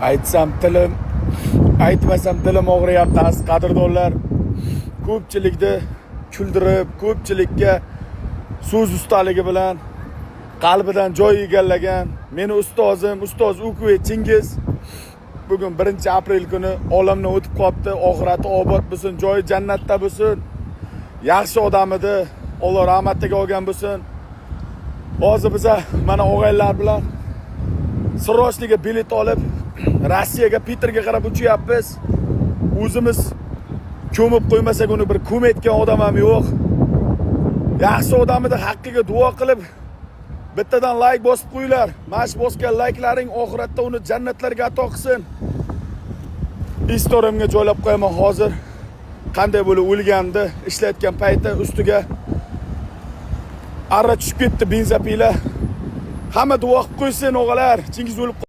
Aytsam tilim, aytmasam dilim og'riyapti, aziz qadrdonlar. Ko'pchilikni kuldirib, ko'pchilikka so'z ustaligi bilan qalbidan joy egallagan meni ustozim, ustoz Ukve Chingiz bugun 1 aprel kuni olamdan o'tib qolibdi. Oxirati obod bo'lsin, joyi jannatda bo'lsin. Yaxshi odam edi. Alloh rahmatiga olgan bo'lsin. Hozir biza mana og'aylar bilan срочный ga bilet olib, Rossiyaga, Piterga qarab uchyapmiz. O'zimiz ko'mib qo'ymasak, uni bir ko'mayotgan odam ham yo'q. Yaxshi odam edi, haqqiga duo qilib, bittadan layk bosib qo'yinglar. Mana shu bosgan layklaring oxiratda uni jannatlarga ato qilsin. Istorimga joylab qo'yaman hozir. Qanday bo'lib o'lgandi, ishlayotgan payti ustiga arra tushib ketdi, бензопила. Hamma duo qilib qo'ysin, o'g'alar. Chingiz o'lib